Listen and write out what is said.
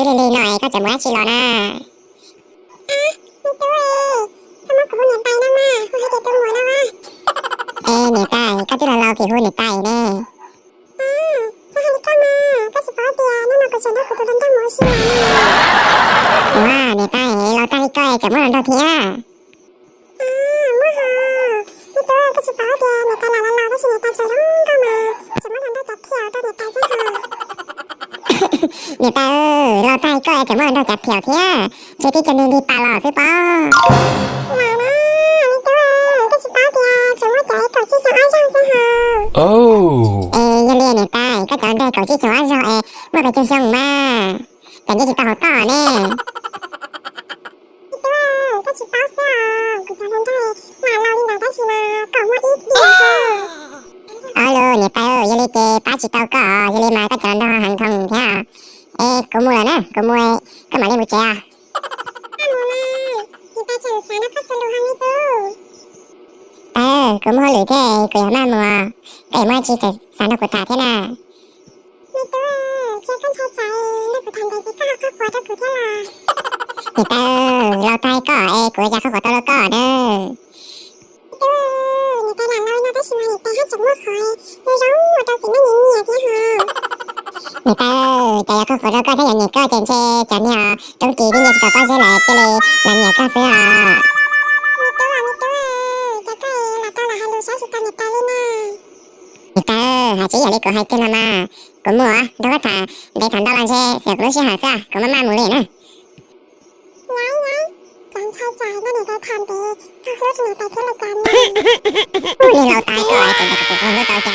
Lig lig no es koj tseem mus dab tsi los na? Me tub, koj muab kuv hu niam tais no mas, hu hais tias tus muam no mas. Es niam tais, koj twb laus laus koj hu niam tais ne. Koj hais li koj mas, koj tsis paub tias hnub no kuv tseem nrog kuv tus hluas nraug mus ua si mas. Ua niam tais, laus tag li koj es tseem muaj hluas nraug thiab? Muaj hos, me tub, koj tsis paub tias niam tais los laus laus tab sis niam tais tseem zoo nkauj mas, tseem muaj hluas nraug cav phiaum rau niam tais xwb hos. Niam tais, laus tag li koj es tseem muaj hluas nraug cav phiaum thiab, ntshe twb cov neeg nrig pas los xwb pob. Ua na, me tub, koj tsis paub tias tseem muaj cov kaum tsib xyoo ob zaug xwb hos. Es yog li niam tais, koj cov nraug kaum tsib xyoo ob zaug es muaj pes tsawg xyoo mas, cas ntshe tsis tau hauv toj ne. Me tub, koj tsis paub xwb os, kuv cov hluas nraug lam laus li ntawd tab sis mas kom muaj ib tiam. Ua li niam tais, yog li ces pab tsis tau koj, yog li mas koj cov hluas nraug heev dhau thiab. Es kuv mus lawm na, kuv mus, koj mam li mus tsev os. Koj mus mas, niam tais tseem xav nrog koj xav lus heev li tub. Tais, kuv muaj hauj lwm thiab kuv yuav maj mus, koj yuav muaj dab tsi xav nrog kuv tham thiab na? Me tub, ces koj ntshai tsam nrog kuv tham ntev ces koj ho qhuav qhuav rau kuv thiab los? Niam tais, laus tag li koj es kuv cas qhuav qhuav tau rau koj na. Me tub, niam tais lam laus no tab sis mas niam tais haj tseem muaj qhov zoo zoo ua rau txiv neej nyiam nyiam thiab hos. Niam tais, cas yuav qhuav qhuav rau koj thiab yuav nyiam koj ces ntshe cov niag roob ris twb nyiam tsis tau pob zeb lawm cia li los nyiam koj xwb os. Me tub, me tub, cas koj lam tau lam hais lus saib tsis tau niam tais li na. Niam tais, hais tsis yam li kuv hais tiag los mas, kuv mus nrog koj tham ntev tham ntau los ntshe xiam kuv lub sij hawm xwb, kuv maj maj mus li na. Nyob nyob, cov ntshai tsam nrog niam tais tham ntev, koj hlub rau niam tais thiab los cas na. Ua li laus tag koj es tseem nrog kuv hlub tau cas.